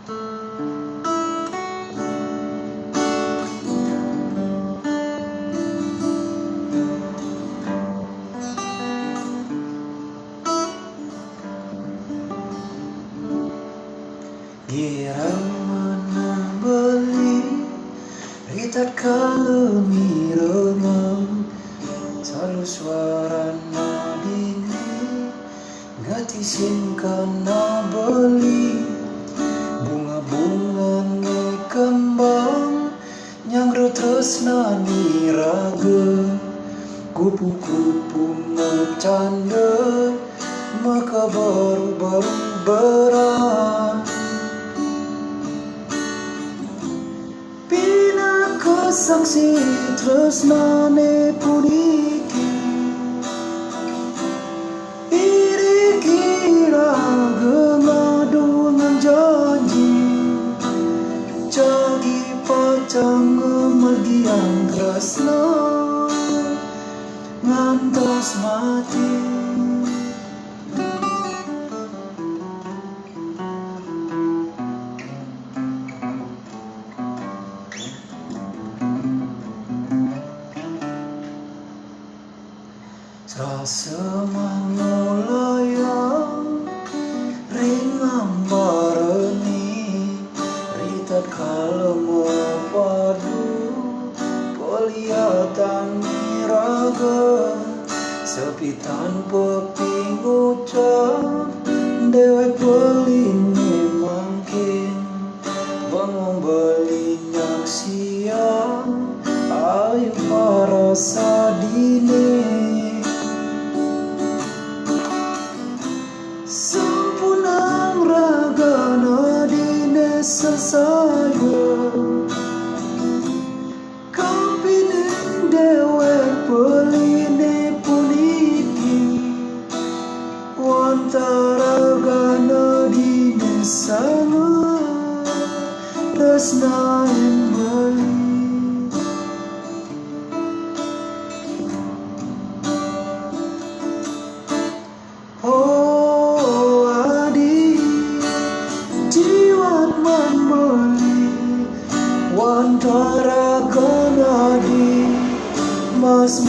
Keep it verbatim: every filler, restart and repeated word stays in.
Girang manang beli, ri tatkala mirengeng, salu suarana dini, ngati sing kena beli, bunga-bunga ne kembang, nyanggra tresna ni raga, kupu-kupu ngecanda, maka baru-baru berang. Pinaka saksi tresnane puniki, iriki raga ngadu ngan janji, jagi pacang ngamargiang tresna ngantos mati. Srasa mangulayang ring ambarani, ri tatkala mapadu peliatan ni raga, sepi tanpa pingucap, dewek beline mangkin. Bengong beli nyaksiang, ayu parasa dini. Sampunang ragana dini sesaya. Kapining dewek beline puniki, wantara gana dini sanga tresnain beli. Oh adi, jiwan man beli, wantara gana di mas